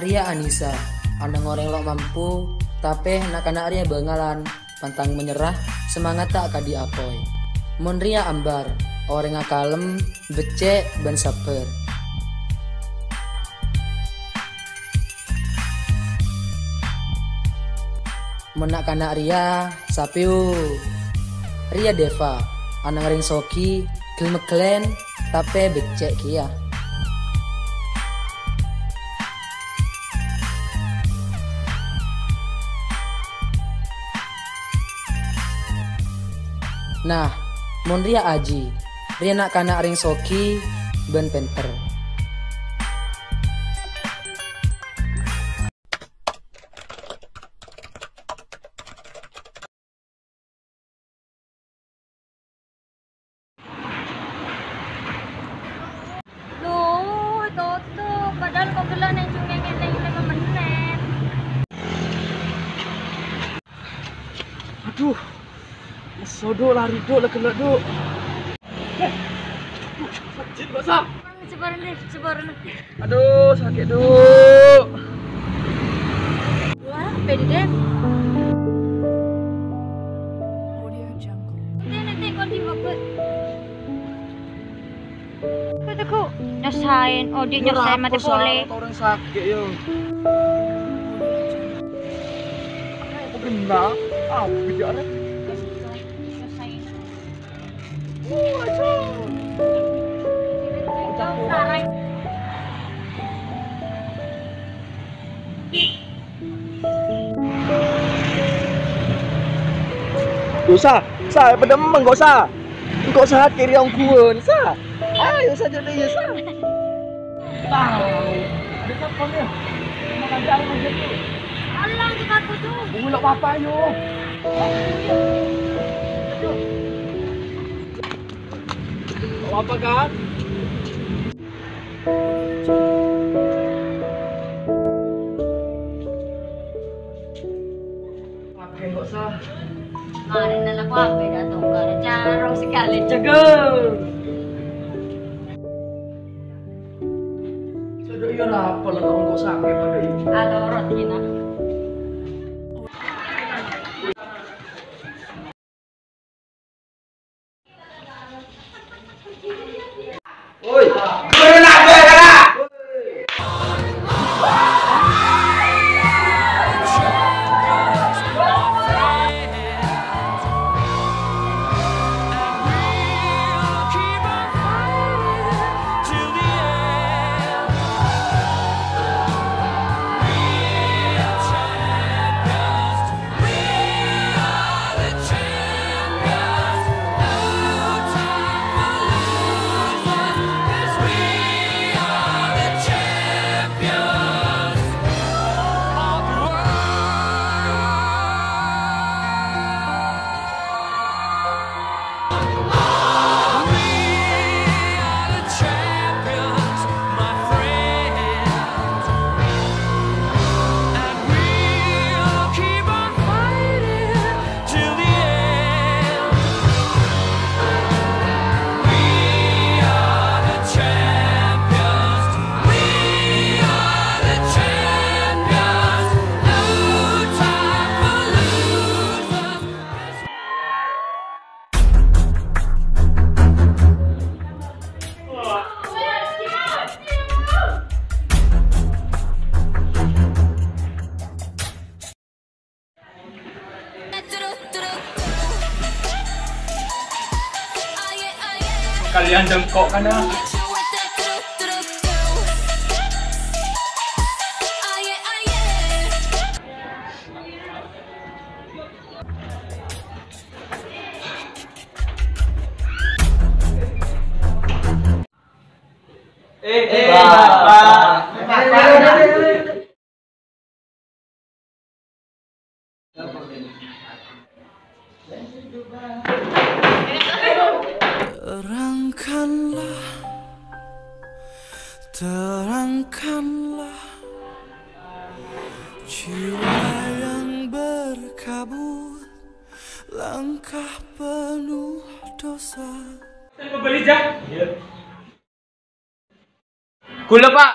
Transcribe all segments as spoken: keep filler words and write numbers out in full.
Rèya Anisa, ana' orèng lo' mampu, tapè na'-kana' rèya bângalan, pantang menyerah, samangatta akadhi apoy. Mon rèya Ambar, orèngnga kalem, beccè', bân sabbhâr. Mon na'-kana' rèya, sapèo. Rèya Deva, ana' orèng soghi, ghel-meghellèn, tapè beccè' kèya. Nah, mon rèya Aji, rèya na'-kana' orèng soghi bân pènter. Loh, totop. Padahal kok ghellâ' neng cungngèngè neng lèma mennèt. Aduh, lesso, Du', lari, Du', la ghellâ', Du'. Masjid, Mbak Sa. Sabbhâr, Dèv, sabbhâr. Aduh, sakè', Du'. Wah, pendek. Nanti, nanti, kau di mobil. Kau tunggu. Nyasain, Odi nyasain mati polè. Orèng sakè', yo. Apa kena? Apa dia, Rek? Nyasain. Yo, Sa, Sa, padâ emmèng kok, Sa. Engko' Sa kèrè ongghuwân, Sa. Ayo, Sa, jâ' iyâ, Sa. Tahu. Ada siapa nih? Makan jauh macam tu. Alang kita kudu. Ulo papa yo. Apa kan? Makan kok, Sa. Marèna la kopi dâ' tongghâl, carong sakalè jâgâ. Sè dâ' iyâ la apa la tongghâl sakè' padâ iyâ. Alorot ghi' na. Kalian jengkok kan, ya? Eh, eh, Bapak. Terangkanlah, terangkanlah jiwa yang berkabut, langkah penuh dosa. Pembeli, Jah. Iya. Gula, Pak.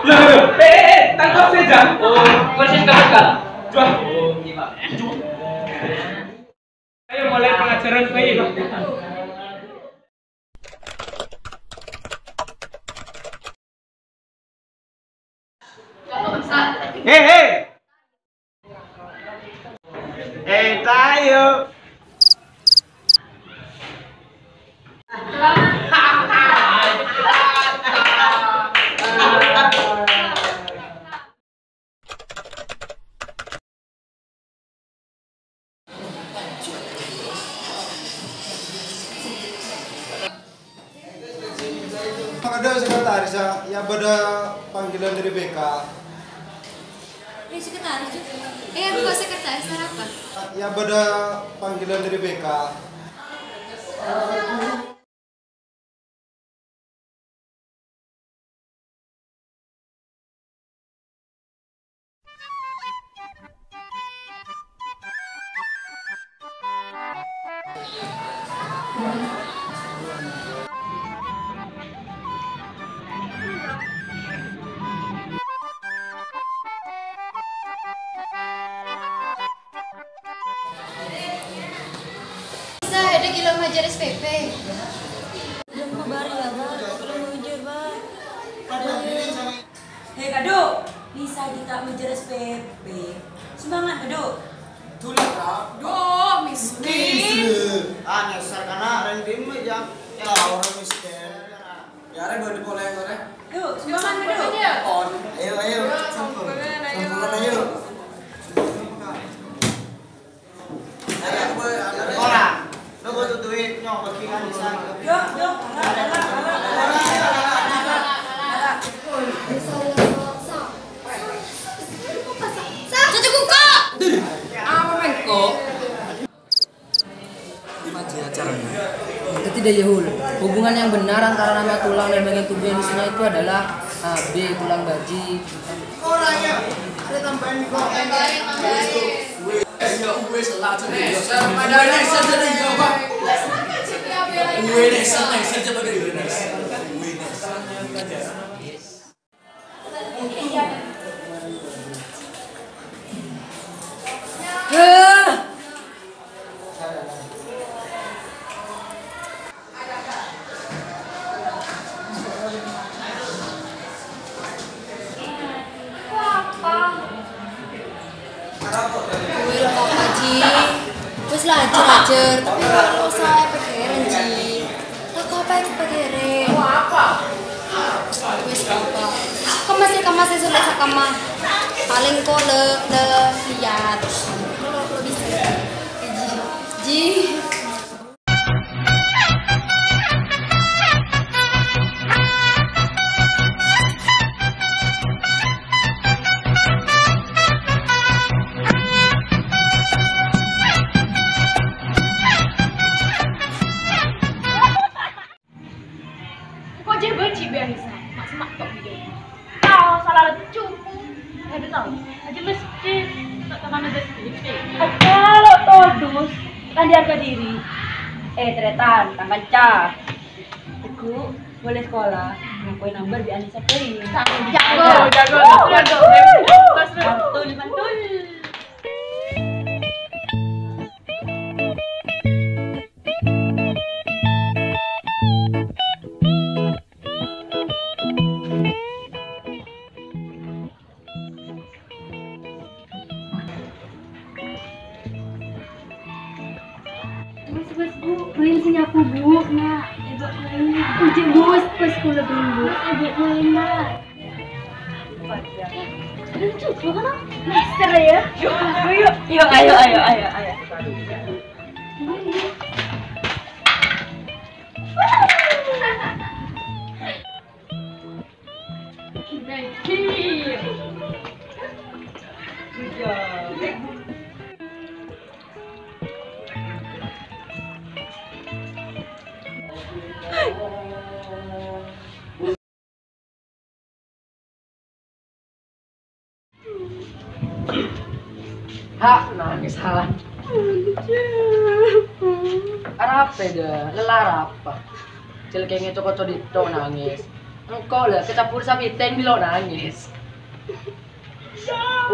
Loh, loh, loh. Eh, eh, eh, tangkap saja. Oh, persis ke Mekah. Jual. Oh, iya, Pak. Ayo mulai pengajaran, ayo. Hei, hei. Eh, tayo. Ada sekretaris, ya, ya, bâdâ panggilan dari B K. Eh, sekretaris juga. Eh, bukan sekretaris, apa? Ya, bâdâ panggilan dari B K. Sa, ada gila majelis P P. Belum bubar ya, Pak? Belum bujur, Pak. Hei, Kado, bisa kita majelis P P. Semangat, Kado. Duh, miskin. Ah, nyasar kana reng dimma, jang. Ya, orang miskin. Ya, rek, boleh, boleh, boleh. Yuk, semangat, yuk. On. Ayo, ayo. Sampulan, ayo. Sampulan, ayo. Ayo, gue, ora. Lo butuh duit, nyong, bagi kan bisa. Yuk, yuk. Satu kuka. Apa, men, kok? Itu tidak, Yahul. Hubungan yang benar antara nama tulang dan bagian tubuh yang disunat itu adalah A B, tulang baji. Wih, lengkap, Ji. Wis lah, ajar, ajar. Tapi ora usah pikirin, Ji. Tako apa yang pikirin? Wis, apa? Kemas ya, kemas ya, sulit sakemah. Paling kok le, le, liat. Kalau, kalau bisa. Ji. Ji. Kok jâ bâji bi' Anissa? Mak-, semak tok bi' jâ. Tao, sala lèccu. Ada tao. Aja mesti tak teman aja sedikit. Ada lo todus. Kan di harga diri. Eh, tarètan, tang kanca. Iku boleh sekolah. Ngakuin number bi' Anissa, please. Jago, jago. Mantul, mantul. Bos, bos, Bu, beliin sing nyapu, Bu. Nah, Ibu beliin. Uji, bos, bos, kula beliin, Bu. Ibu beliin, Nak. Lucu, bukan, Nak? Mister ya? Yuk, yuk, yuk. Yuk, ayo, ayo, ayo, ayo. Ha, nangis, ha. Arapa, Da? Ella arapa? Cel kenge co-koco ditto nangis. Engko' la, kacabbhur sapètèng bi' lo' nangès.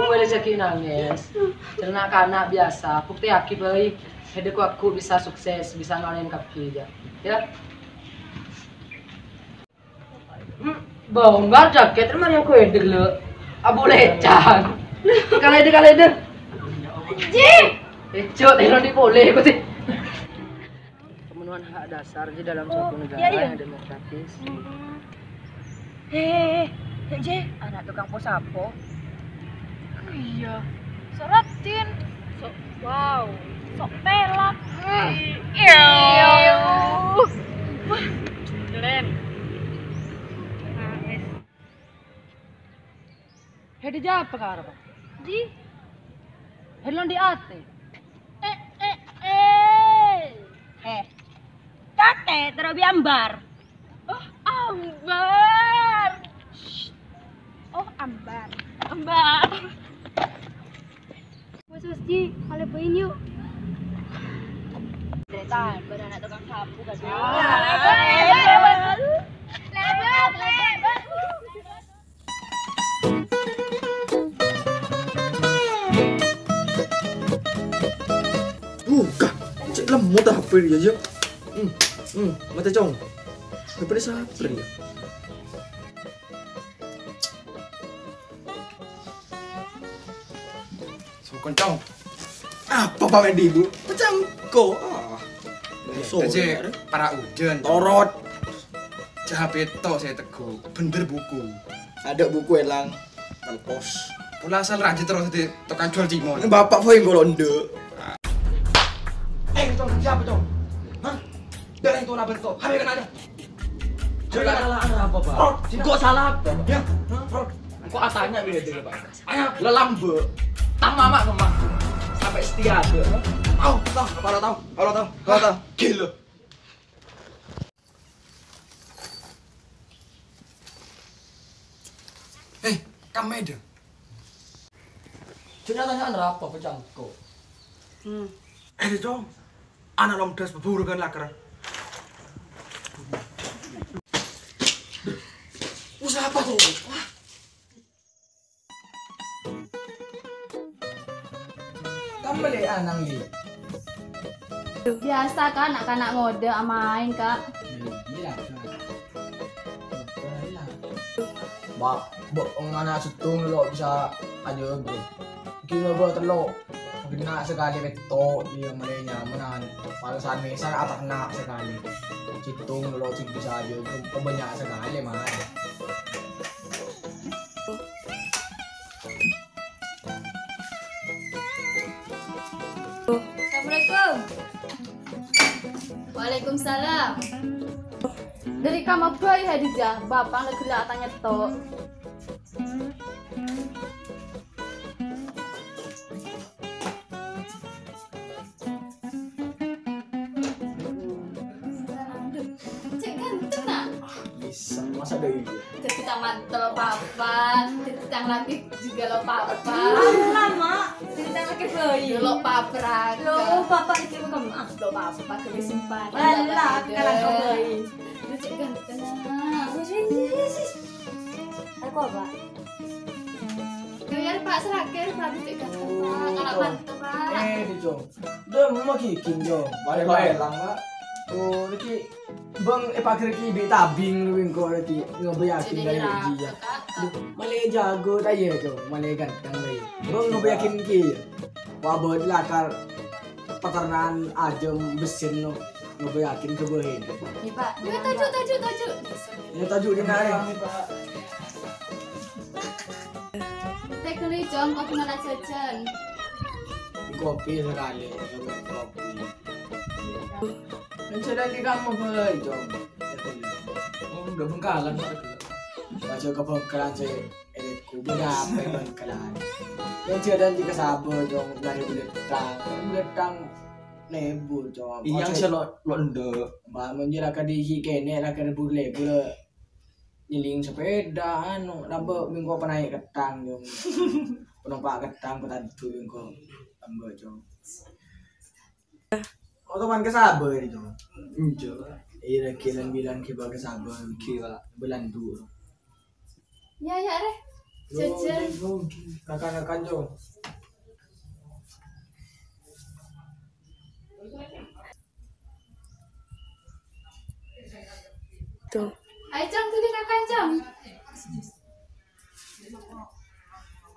Uwè la jhâ' ghi' nangès. Jhâ' na'-kana' biyasa, buktèyaghi bhâi. Hèdhâ ko-, aku bisa sukses, bisa ngalahin kabbhi, ya. Ya. Hmm, bongkar jakèt, mari aku hèdhâ lo. Abu lecang. Kalèdhâ, kalèdhâ. Ji! Eco, teroni polè, aku sih. Pemenuhan hak dasar di dalam suatu negara yang demokratis. He, he, he, ana' tokang po-sapo. Iyâ, sok rajin. Sok, wow, sok pèlak. Iyâ. Wah, keren. Nah, wis. Hèdhâ jhâ' apa karep? Di? Hèdhâ lo' andi' atè. Eh, eh, eh. Eh, kakè terro bi' ambar. Oh, ambar. Shh. Oh, ambar. Ambar. Wes, wes, Ji, malèbâ'in yu'. Deretan, bâdâna tokang sapo, kan? Ah. Lebur, lebur, lebur. Buka, cè' lemot apa ya, ya? Hmm, hmm, mata cong. Apa dia sabar ya? Sukon, Cong. Apa pamèn di ibu? Pecangko. Ah. Eh, sore, tadi para ujan. Torot. Jhâ' pèto saya teguh. Bhender buku. Ada buku elang. Nang pos. Pola asal rajin terus di tukang jual cimol. Bapak poin golondo. Eh, Cong, siapa, Cong? Hah? Dari itu nabento. Habis kena ada. Coba salah apa, Pak? Rod, kok salah apa? Ya, Rod. Kok atanya beda dulu, Pak? Ayo, lelambe. Tang mama kemah. Sampai setia ada. Tahu, tahu, apa lo tahu? Apa lo tahu? Apa lo tahu? Gila. Eh, kamu ada? Cuma tanyaan apa, pecangko? Hmm. Eh, Cong. Ana' lomdas beburukan lakar. Usaha apa tuh? Wah. Kembali anang di. Biasa, Kak, na'-kana' ngodâ amaèn, Kak. Iya, Kak. Ba-, ba-, ana' sèttong lo' bisa aja, Bro. Kina ba tello'. Genna' sakalè pètto', iyâ, malè nyamanan. Palesan mèsan aterna' sakalè. Sèttong lo' sè bisa aja, kebanyakan sakalè, mah. Assalamualaikum. Waalaikumsalam. Dâri kamma bhâi, Hadijah? Bapa' la ghellâ' atanya to. Cè' ganteng, Nak. Ah, bisa. Masa ada iya? Dâddhi tang manto lo' papa, dâddhi tang lakè juga lo' papa. Alah, Mak. Dâddhi tang lakè bhâi. Lo' papa, Raka. Lo' papa iki kemma. Lo' papa, gawe simpan. Alah, sekarang kau bhâi. Lu cè' ganteng, Nak. Wis, wis, wis, wis. Aku apa? Yo, ya, Pak, serakhir, Pak, cè' ganteng, Pak. Kalau mantu, Pak. Eh, di, Cong. Dâ' ma' ghi' ghi', Cong. Balik-balik lang, Pak. Oh, iki Bang, eh, pager ki bi' tabing lu engko' ki ngobayakin. Jadi dari raja, Ji, ya. Kakak. Malè jago ta' iyâ, Cong? Malè ganteng ta' iyâ? Bang, ngobayakin ki. Wah, bâdâ lakar peternakan ajâm bessèn no. Ngobayakin ka bhâi. Iya, Pak. Iya, toju', toju', toju'. Iya, toju' di mana? Teh guli, Cong, kopi mana jajan? Kopi sakalè, kopi. Mencoba di kamu bhâi, Cong. Oh, udah Bengkalan, Pak. Baca ke Bengkalan, sih. Eh, ku berapa Bengkalan? Mencoba di kasabo, Cong, dari Beletang. Beletang nebur, Cong. Iya, sih, lo, lo ende. Bangun je lah, kadi si kene, lah, kadi bule, bule. Nyeling sepeda, anu, nambah minggu apa naik ketang, Cong. Penumpang ketang, petantu, minggu. Tambah, Cong. Otoman ke Sabah ini, Cong. Iya. Ira kilan bilang ki bagas abang ki, Pak. Belandu. Ya, ya, Reh. Jajan. Kakan-kakan, Cong. Tuh. Ayo, Cong, tuli kakan, Cong.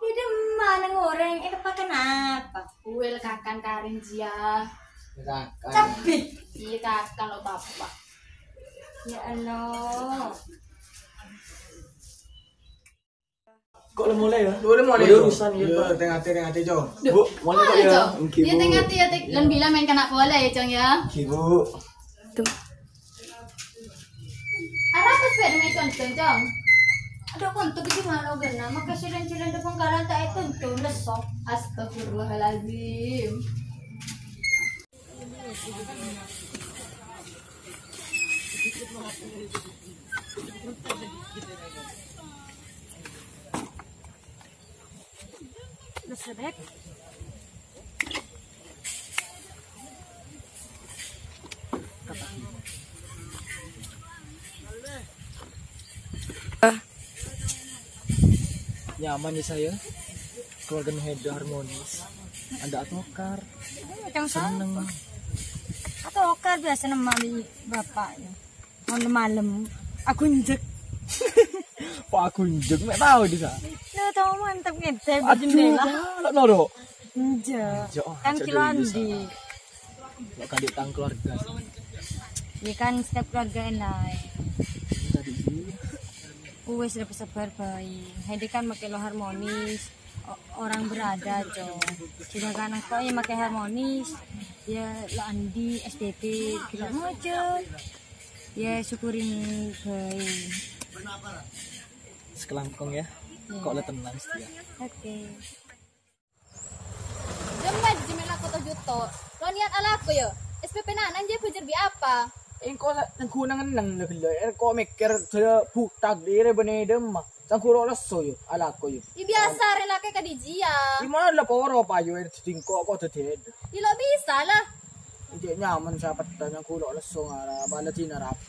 Ini mana ngoreng? Eh, apa kenapa? Uwel kakan karing jia. Kakan. Cabe. Iya, kakan lo bapak. Ya Allah. Kok lo mulai ya? Boleh mulai, Cong. Urusan ya, Pak. Tengah-tengah, Cong. Bu, mulai kok ya? Oke, ya, Bu. Tengah-tengah ya, Tek. Lan bila main kena bola ya, Cong ya. Oke, Bu. Tuh. Arapa sepeda main, Cong, Cong, Cong? Aduh, kontuk iki malu genah. Maka silen-silen depan kalan tak itu tuh leso. Astagfirullahaladzim. Nyaman ya saya. Keluarga Heda harmonis. Anda atokar. Yang seneng. Atokar biasa nama bapak ya. Malam-malam aku injek. Pak aku injek, mek tahu di sana. Lo tahu mantep ngedek di jendela. Lo noro. Injek. Kan kilo andi. Lo kali tang keluarga. Ya kan setiap keluarga enak. Tadi sih. Wes sabar-sabar bae. Hedi kan make lo harmonis. O- orang berada, Cong. Sedangkan engko' ya make harmonis. Ya lo andi S D P, kilo mojok. Ya syukurin bae. Sekelangkong ya. Iya. Kok lo tenang setia. Oke. Jemma jemela koto juto. Lo niat alako ya. S P P nanan je bujur bi apa? Engko' la nenggu nang-enneng la gella. Engko' mekker daya butak dire bene demma. Sangkuro lesso ya, alako ya. Ya biasa re lake kadijia. Di mana la poro payu er dingko kok dadi. Ya lo bisa lah. Ijek nyaman sapetta nang kulo lesso ngara bala dina rap.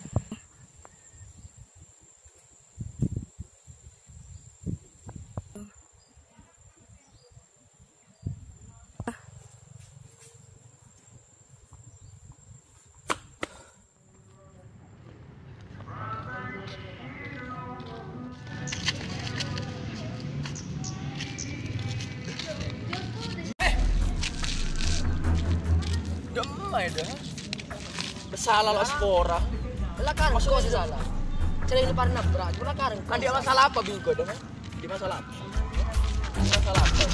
Demma ya, dah. Salah lo spora. Lah kan, kok sih salah? Cari ini parna berat, cuma kan. Kan dia masalah apa, Bingko, dah? Di masalah apa? Di masalah apa?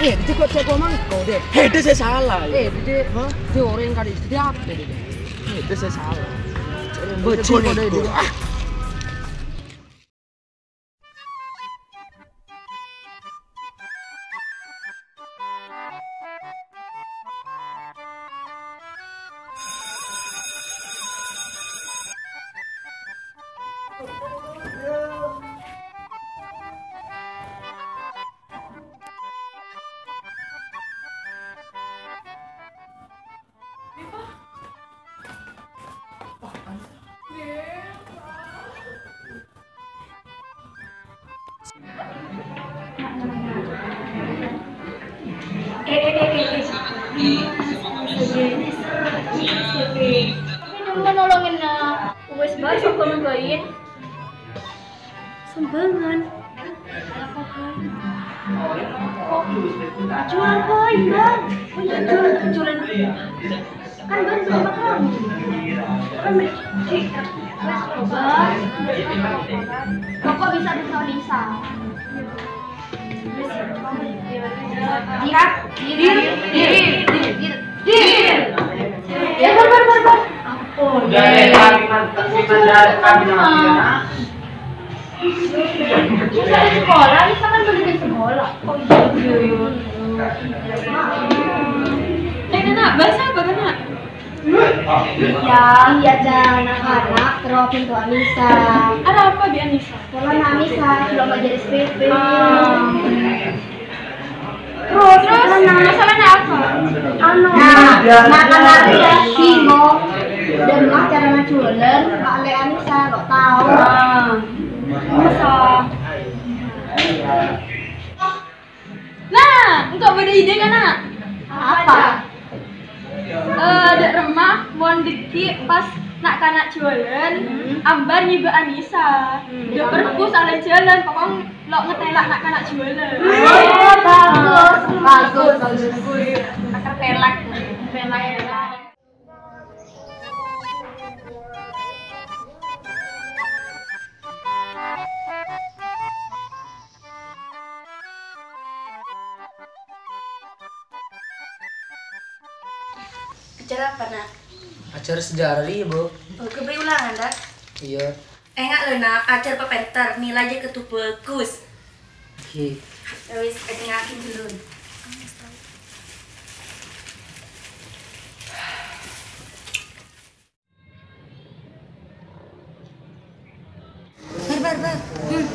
Eh, di ceko-ceko mangko, deh. Eh, dia saya salah, ya. Eh, dia, hah? Dia orang yang kali itu, dia apa, dia? Eh, dia saya salah. Bocil kok, deh, dia. Ah. Tapi nunggu nolongin, nah. Wes, Mbak, sok kono bain. Sumbangan. Jual koin, Bang. Jual, jual. Kan Bang sama kamu. Kan, Bang. Kok bisa bisa bisa? Deal, deal, deal, deal, deal. Ya, bar, bar, bar, bar. Ampun. Sekolah, bisa kan beli sekolah. Oh, iya. Eh, Nak, bahasa apa, Nak? Yang diajar anak-anak, terus pintu Anissa. Ada apa di Anissa? Kalau Anissa, belum ajar S P P. Ah. Terus, terus, masalahnya apa? Anu, nah, makan hari ya, bingung. Dan mah cara Juwâlân, Pak Lè Anissa, lo' tao. Ah, masa? Nah, engko' bâdâ ide, kana'? Apa? Eh, dâ' remma, mon dâgghi' pas na'-kana' juwâlân, ambar ngibâ Anissa. Dâ' perbu salèn-jhâlân, pokokna lo' ngatèla' na'-kana' juwâlân. Oh, bagus, bagus, bagus. Ngatèla'. Acara apa, Nak? Acara sejarah, ri, Bu. Oh, ghâbây ulangan, Nak? Iyâ. Enga' lo, Nak, acara pèpènter, nilaina kodhu bhâghus. Oke. Ya wis, èdingngaghi dulu. Bar, bar, bar. Hmm.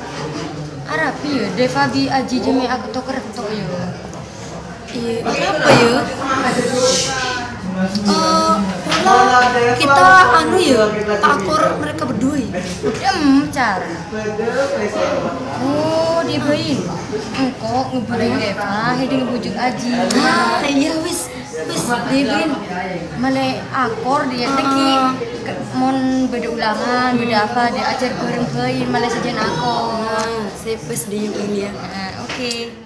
Arapa yâ, Deva bi' Aji jhâ' mè' akto-kerto yâ. Iyâ, arapa yâ? Eh, pola kita anu yâ, ta' akor mereka berdua yâ. Em, cara. Oh, dia baik. Engko' ngebhujuk Deva, ini ngebhujuk Aji. Ah, iyâ, wis. Wis, Didin, malè akor dâ' iyâ, tèngghi mon bâdâ ulangan, bâdâ apa, dâ' ajhâr bhâreng bhâi, malè sajân akor. Ah, sip, wis, diyâ, Bun, yâ. Ah, oke.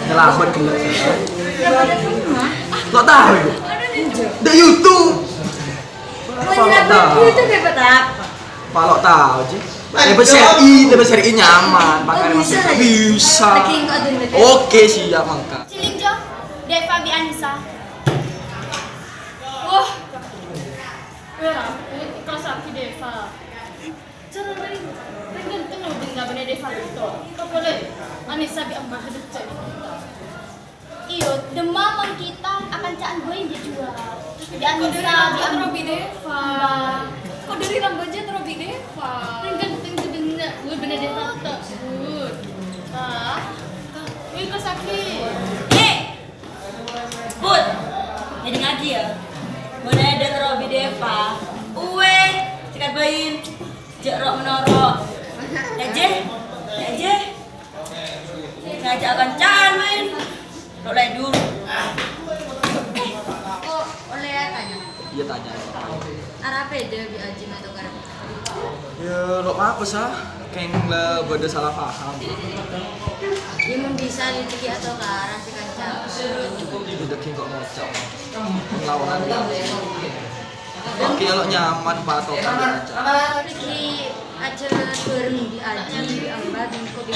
Nyelamat gila. Lo' tao itu? Di YouTube. Apa lo' tao? Apa lo' tao, Ji? T V C R I, T V C R I nyaman, pakai masuk bisa. Oke, siap, mangkat. Ciling, Jo. Deva bi' Anissa. Wah. Eh, rapi, ikhlas lagi, Deva. Cara lain. Pengen tenang dengan bener Deva itu. Apa boleh? Anissa bi' Ambar gede. Iyo, dâmma mon kita akanca'an bhâi jhâ' juwâl. Jhâ' bisa bi' Robi Deva. Kok dâri rambâjâ Robi Deva? Teng, teng, teng, teng, teng. Wih, bener Deva, teng. Wih. Ah. Wih, kok sakit. Eh! Put! Èdingngaghi, yâ. Mon èdhâ' Robi Deva. Uwè, sikat bhâi. Jhâ' ro'-menoro'. Èjè? Èjè? Ngajhâk kanca'an maèn. Lo' lè' dulu. Eh, kok ollè atanya? Iyâ, tanya. Arapa bhidhâ bi' Aji mè' tokar? Yâ, lo' apa-apa, Sa. Kèng la bâdâ salah paham. Yâ, mon bisa lè' dâggi' atokaran sè kanca. Iyâ, dâggi' kok ngoca'. Laonan. Oke, kalau nyaman, Pak, atau kan diajak? Lagi aja bareng di Aji, Ambar, dan Kopi.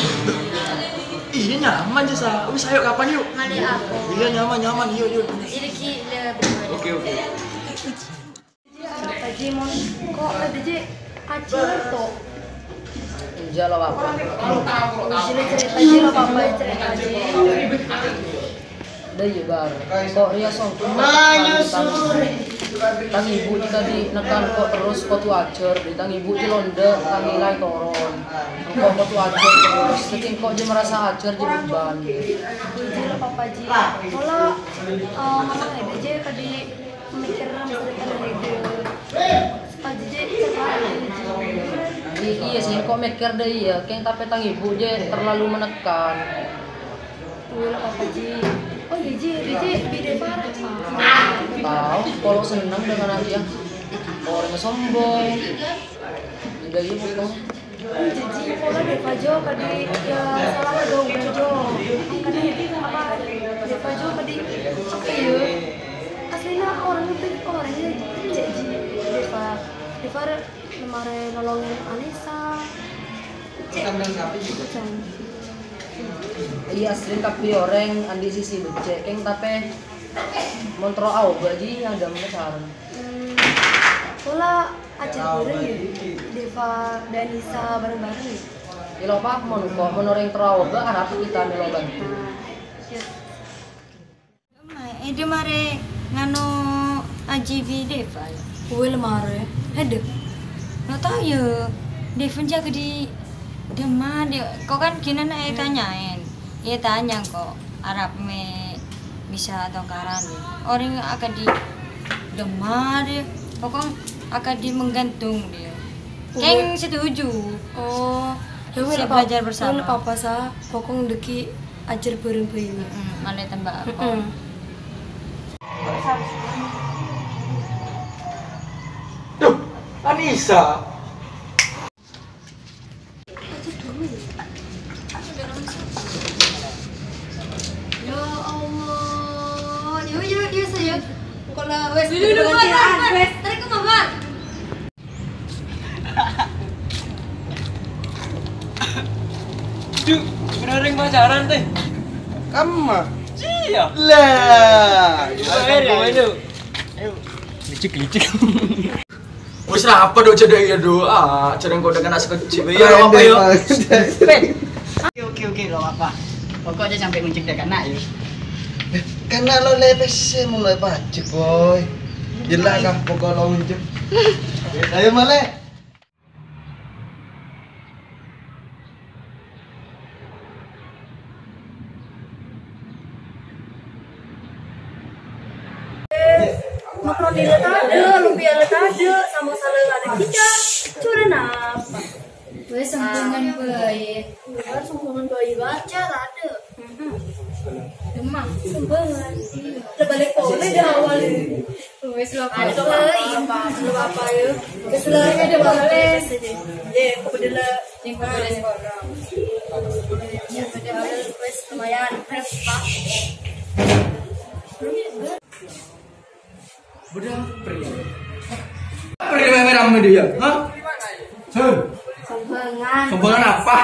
Iya, nyaman sih, Sa. Wis, ayo, kapan, yuk? Malè apa? Iya, nyaman, nyaman. Yuk, yuk. Jadi, lagi le berdua. Oke, oke. Aji, mon, kok ada, Ji? Aji, tuh. Enjâ' lo apa? Jadi cerita aja lo apa, cerita aja. Dâ' iyâ, Bar. Kok rèya songko' tang, tang ibu jiyâ kadi' nèkan kok terros kodhu ajhâr, dâ' tang ibu jiyâ londâ', tang èlaè toron. Engko' kodhu ajhâr terros, dâddhi engko' jiyâ marasa ajhâr jiyâ beban. Ji, lo apa, Ji? Pola, eh, mama ada, Ji, kadi' mèkkèrra masa depan Reda. Supaya Ji cerai, Ji. I-, iyâ sih, engko' mèkkèr dâ' iyâ, kèng tapè tang ibu jiyâ terlalu menekan. Iyâ, lo apa, Ji? Oh, iyâ, Ji, Ji, bi' Deva, Ji. Tao, kalau seneng dengan dia. Orangnya sombong. Enggak, iya, bukan. Ji, pola Deva, Jo, kadi', ya, salah dong, Jo. Kadi' apa, Deva, Jo, kadi' apa, ya? Aslinya orang itu orangnya becek, Ji, Deva. Deva marè nolongin Anissa. Cek. Iyâ, asli kabbhi orèng andi' sisi beccè', kèng tapè mon terro aobâ, Ji, nyandhâmma sareng. Hmm, pola ajhâr bhâreng, yâ, Deva, Anissa, bareng-bareng, yâ. Iyâ, lo apa mon engko', mon orèng terro aobâ, arapa kita mèlo bhânto. Nah, yâ. Mai, Eda marè nganu Aji bi' Deva, yâ? Uwè la marè. Eda. Lo tao, yâ, Deva jâ' kadi' dâmma, dâ', kok kan ghi' nana ètanya'è. Iyâ, tanya kok, arapa mè' bisa tokaran, yâ. Orèng akadhi demar, yâ. Pokok akadhi menggantung, yâ. Keng setuju. Oh, yâ, wis, sè belajar bersama. Apa-apa, Sa. Pokok dhâggi' ajhâr bhâreng bhâi. Mm-mm, malè tamba' akor. Mm-mm. Duh, Anissa. Ya Allah. Yo, yo, yo, sayang. Kok lah, wes, dulu, dulu, dulu, wes, wes. Tarik ke mama. Duh, sebenarnya pacaran teh. Kamu mah? Iya. Lah, ayo. Licik, licik. Wis ra apa, Dok, cedhak ya, Dok. Ah, jarang kok dengan sekejip. Iya, apa ya? Oke, oke, oke, lo apa? Pokoknya sampai ngunci dek anak ya. Karena lo lepes sih, mau lo pajak, boy. Jelas lah, pokok lo ngunci. Ayo, Male. Makaroni la tadâ', lumpia la tadâ', samosa la tadâ'. Kita cura napa? Wes, sembungan bae. Wes, sembungan bae baca tadâ'. Demam. Sumbangan. Udah balik polè dari awal. Wes, lo apa? Aduh, apa? Lo apa, ya? Wes, lo ada balik. Ya, aku dulu. Yang kedua sekolah. Ya, padahal wes lumayan. Terus, Pak. Udah, pergi. Pergi, rame-rame dia, hah? Hei. Sumbangan. Sumbangan apa?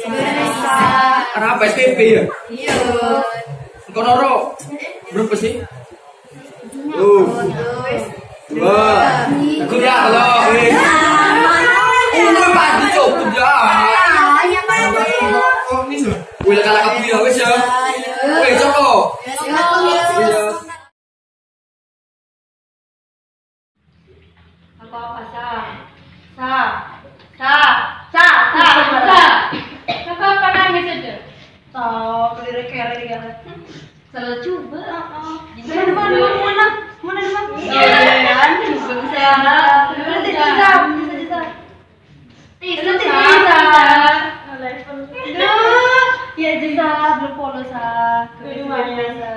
Biasa. Kenapa S P P ya? Iya. Engko noro. Berapa sih? Tuh. Dua. Kurang loh, wis. Udah, Pak, cukup ya. Wis, kalah kabeh ya, wis ya. Wis, cukup. Iya. Apa-apa, Sa. Sa. Sa. Sa. Sa. Sa. Apa-apa, nangis aja. Tahu, keliru-keliru dia. Salah coba. Heeh. Mana, mana, mana, mana? Mana, mana? Iya, iya, iya. Bisa, bisa. Bisa, bisa. Tidur, tidur, Sa. Tidur, Sa. Aduh. Ya, aja, Sa. Belum polos, Sa. Aduh, manis. Sa.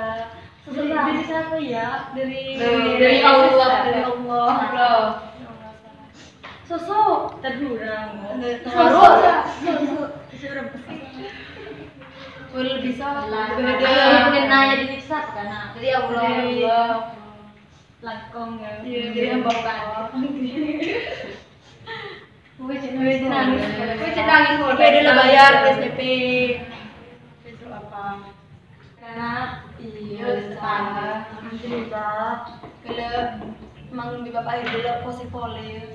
Susah. Dari, dari siapa ya? Dari, dari, dari Allah, Sa. Dari Allah. Allah. Susu. Tadi orang. Susu, Sa. Susu. Susu orang. Boleh bisa. Lah, beda. Ayo, mungkin nanya di Sa, karena dari Allah. Dari Allah. Langkong ya. Iya, jadi hamba Allah. Gue cek nangis. Gue cek nangis. Gue udah bayar S P P. Besok apa? Karena iya, tetangga. Alhamdulillah. Kalau emang di bapak ibu lo posisi polio.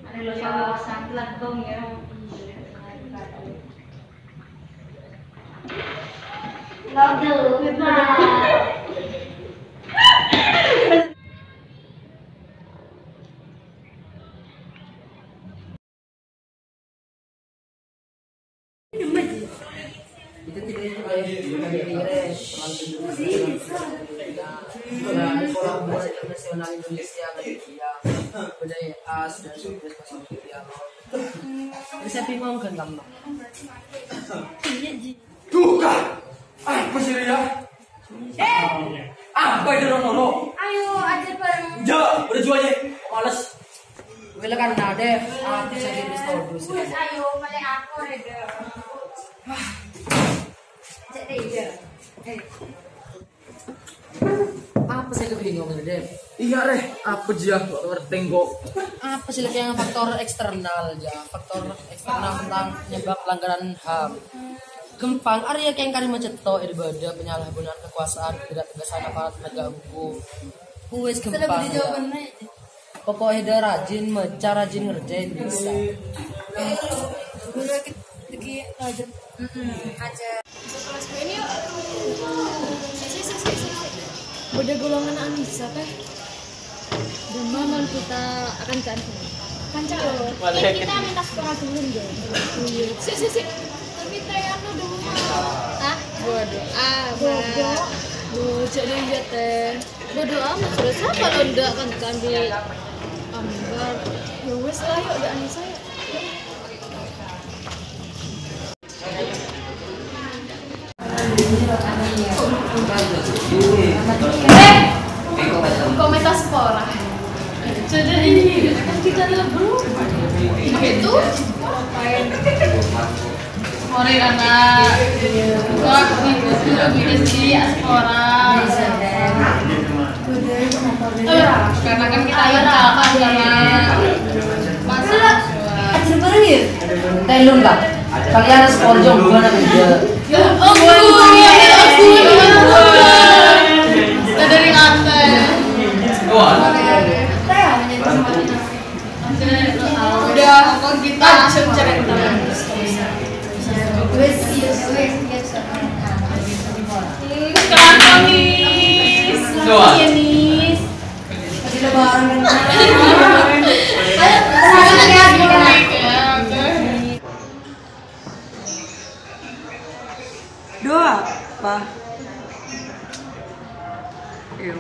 Ada lo sama langkong ya. Iya. Bisa bingung kan kamu? Iya, Ji. Duh, Kak. Apa sih, Ria? Eh! Apa itu, Ron, Ron? Ayo, aja bareng. Enggak, udah jual aja. Males. Wela kan ada. Aku serius, terus. Wes, ayo, balik aku, Reda. Cek deh, iya. Eh. Apa sih kebingungan, Dep? Iya, Reh. Apa, Jah? Kok ngerti kok? Apa sih, Lek, yang faktor eksternal, ya? Faktor eksternal tentang nyebab pelanggaran HAM. Gampang, arèya kèng karè macetto è bâdâ penyalahgunaan kekuasaan, ketidaktegasan aparat penegak hukum. Wis gampang, ya. Pokoknya udah rajin maca, rajin ngerjain, bisa. Lagi, lagi aja. Mm-mm, aja. Masuk kelas gue ini yuk. Sik, sik, sik, sik, sik. Udah golongan Anissa, Teh. Demam, kita akan kancan. Kancan. Boleh. Eh, kita minta skor dulu, dong. Iya. Sik, sik, sik. Tapi Teh anu dulu. Hah? Amat. Duh, jhâ' iyâ, Tèh. Bodo amat, sudah siapa lo ndak kan kami ambar. Ya wes lah, yuk, ndak aneh saya. Eh, kometa Spora. Jadi, kita lebur. Itu? Sore, anak. Wah, itu dulu di Aspora. Karena kan kita ayo rapat sama mahasiswa. Tellun, Kak. Kalian harus konjong, gimana kerja? Oh, gue, gue, gue, gue. Kita dari atas. Wah. Udah, kok kita cerita. Sekarang, Nis. Doa. Iya, Nis. Lagi lebaran, kan? Ayo, semangat ya, gimana? Doa, Pa. Iya.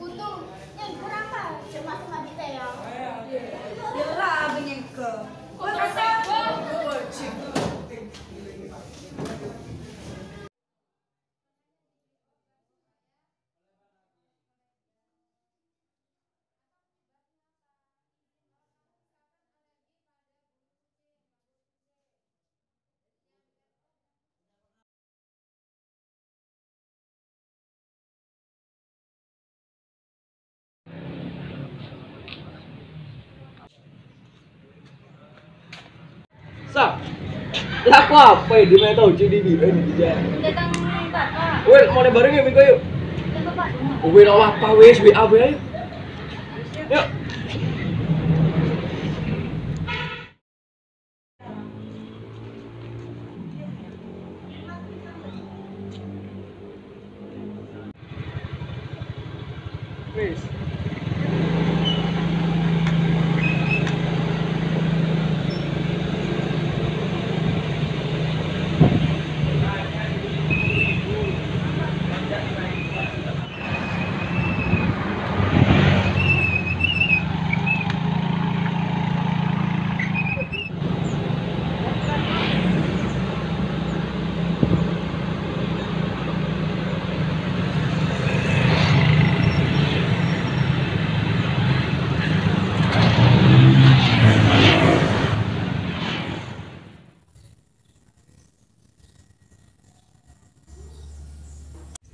Untung, nyengker apa? Cuma sama di teyang. Yara, abang nyengker. Kok rasa? Sa, lako apa ya? Di mana tahu C D B ini di jalan? Datang Bapak. Wel, mau bareng ya, Miko, yuk. Datang Bapak. Wel, apa, wes, W A, W A, yuk. Yuk. Wis.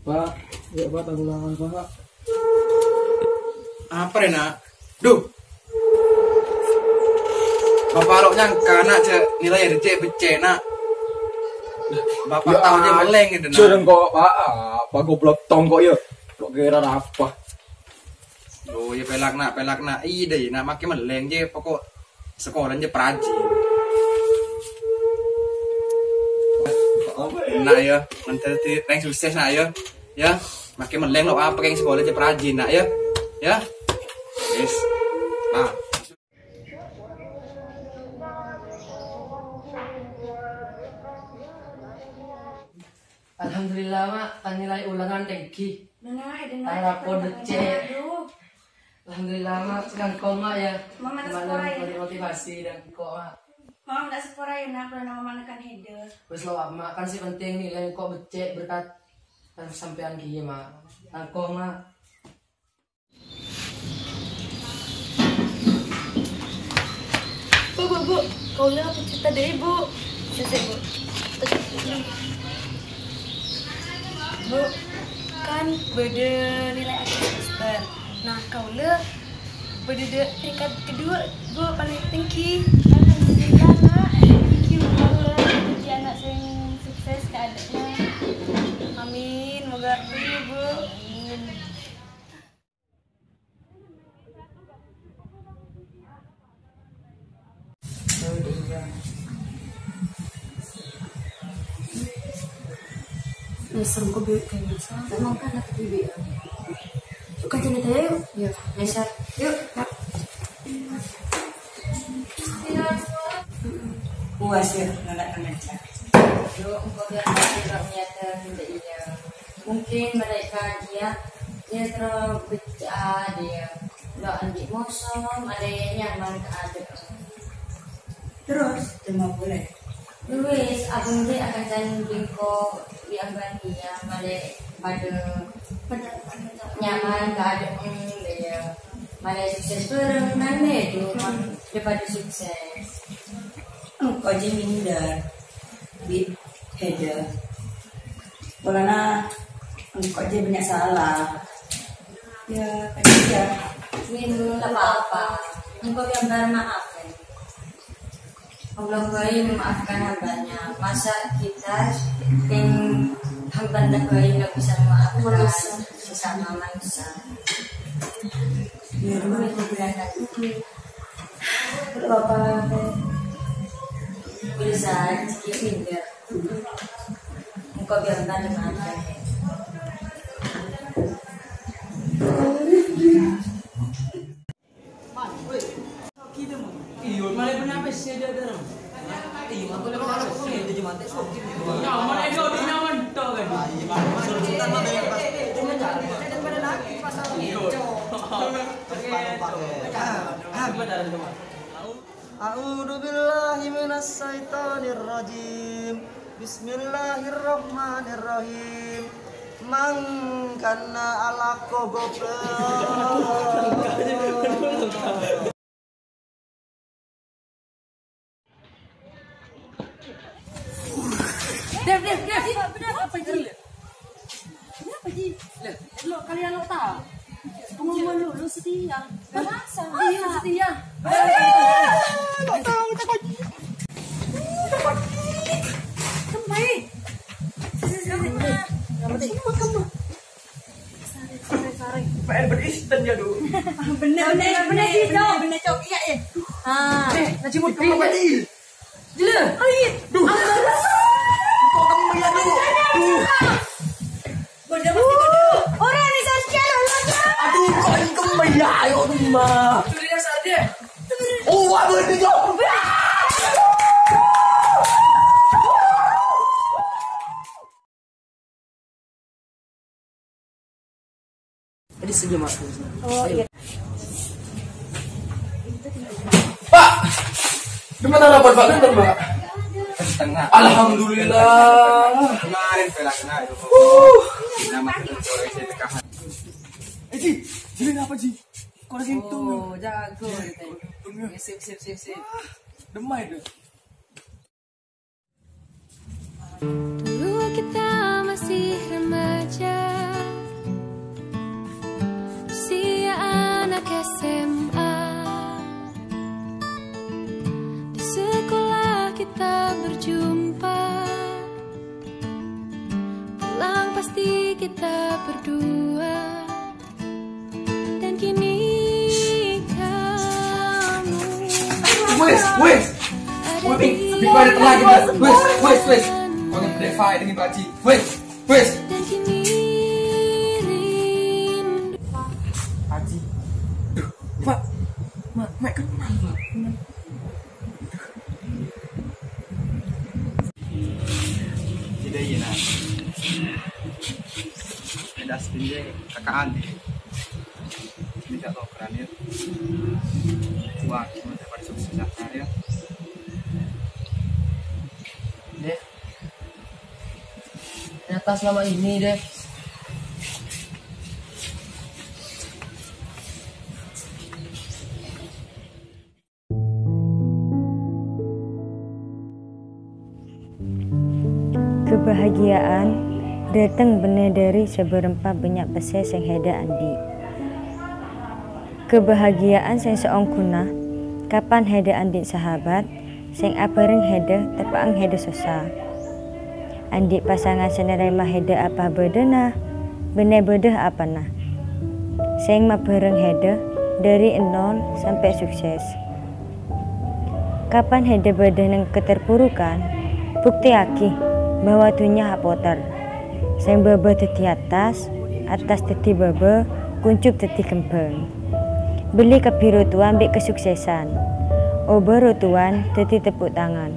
Pak, ya, Pak, tanggulangan, Pak. Apa rè, Nak? Duh. Bapak lo nyangka, Nak, cè' nilai becce', Nak. Bapak tahu cè' mellèng gitu, Nak. Jârèng kok, Pak. Apa goblok tong kok, ya? Kok kira apa? Oh, ya, pèlak, Nak, pèlak, Nak. Iyâ, dâi, Nak, makkè mellèng, jè, pokok Sakola jâ' parajin. Nak, ya, mantep di rèng sukses, Nak, ya. Ya, makkè mellèng lo apa kèng sakola jâ' parajin, Nak, ya. Ya. Yes. Nah. Alhamdulillah, Mak, tang nilai ulangan tèngghi. Tang rapor beccè'. Alhamdulillah, Mak, sengko', Mak, ya. Mama, Mak, motivasi dan kok, Mak. Mama, ndak sepora ya, Nak, kalau nama Mama kan hidde. Wes lo, Mak, kan sè penting nilai kok beccè' berkat sampèyan kèya, Mak. Sengko', Mak. Bu, Bu, Bu, kaulâ pècètta dâ' Ibu. Sè, sè, Bu. Bu, kan bâḍâ nilai akhir semester. Nah, kaulâ bâḍâ ḍâ' peringkat kedua, Bu, paling tinggi. Alhamdulillah, Nak. Thank you, Bu. Jadi anak sing sukses kaaḍâ'na. Amin. Moga berhasil, Bu. Amin. Dasar engko' bi' kayaknya salah. Emang kan aku bi' ya. Yuk, kancane aja yuk. Iya, dasar. Yuk. Puas ya, nolak ngaca. Yuk, engko' bi' aku bi' niat minta iya. Mungkin mereka dia, dia terlalu becek dia. Lo andi' moso, malè nyaman kaaḍâ'ân. Terros, terima boleh. Wis, abang dia akan jalan bingko di Ambania, malè paḍâ nyaman kaaḍâ'ân dia. Malè sukses bareng, nanti itu, dia paḍâ sukses. Engko' jiyâ minder, bi' Heda. Polana engko' jiyâ bânnya' sala. Ya, kan iya. Min, nggak apa-apa. Engko' bi' Ambania maaf, ya. Allah baik memaafkan hambanya. Masa kita yang hamba terbaik nggak bisa memaafkan sesama manusia? Ya, Allah. Nggak apa-apa. Bisa rezeki pindah. Engko' bi' Ambania maaf. Iya, malah pernah pes ya, dia ada. Iya, malah pernah pes ya, dia cuma tes. Ya, malah itu di nyaman tuh kan. Iya. Gimana, teman? A'udzu billahi minasyaitonir rajim. Bismillahirrahmanirrahim. Mangkana alako goblok. Dev, Dev, Dev. Apa ini? Kenapa, Ji? Lah, lo kalian lo tahu? Pengumuman lulus setia. Masa? Iya, setia. Lo tahu, tak kau. Kembali. Sini, sini, sini. Kembali. Kembali. Sare, sare, sare. P N beristen ya, Du. Bener, bener, bener, bener, Cok. Iya, iya. Ah. Eh, Najimud, kembali. Gila. Ayo. Duh. Kok kamu ya, Du? Duh. Bodoh, bodoh. Orang ini saya sekian, Allah. Aduh, kok ini kembali ya? Ayo, rumah. Curinya saja. Oh, aduh, itu, Cok. Jadi senyum aku. Oh, iya. Pak! Gimana rapat, Pak? Bener, Pak? Setengah. Alhamdulillah. Kemarin pelakna itu. Uh. Nama kita sore saya tekahan. Eh, Ji, jadi apa, Ji? Kok lagi untung? Oh, jago. Untung ya. Sip, sip, sip, sip. Demai deh. Dulu kita masih remaja, usia anak S M A. Di sekolah kita berjumpa, pulang pasti kita berdua. Dan kini kamu Wes, wes. Wes, di mana lagi, Mas? Wes, wes, wes. Kau yang berdek fight dengan Pak Haji. Wes, wes. Dan kini rindu. Pak Haji. Duh, Pak. Mak, Mak, kenapa, Pak? Tidak, iya, nah. Ada aslinya kakaan, ya. Ini gak tau keran, ya. Wah, cuma dapat sukses, ya. Deh. Ternyata selama ini, deh. Kebahagiaan Dâteng bânnè dâri sabârâmpa bânnya' pèssè sèng hèdâ andi'. Kabahagiya'an sèng saongghuna, kapan hèdâ andi' sahabat, sèng abhâreng hèdâ teppa'eng hèdâ sossa. Andi' pasangan sè narèma hèdâ apa bâdâna, bânnè bâdâ apana. Sèng mabhâreng hèdâ dâri ennol sampè' sukses. Kapan hèdâ bâdâ neng keterpurukan, buktèyaghi bahwa dhunnya apoter. Sèng bâbâ dâddhi attas, attas dâddhi bâbâ, kunjuk dâddhi kembhâng. Bellè kabbhi rotowan bi' kasuksesan. Obâ rotowan dâddhi teppo' tangan.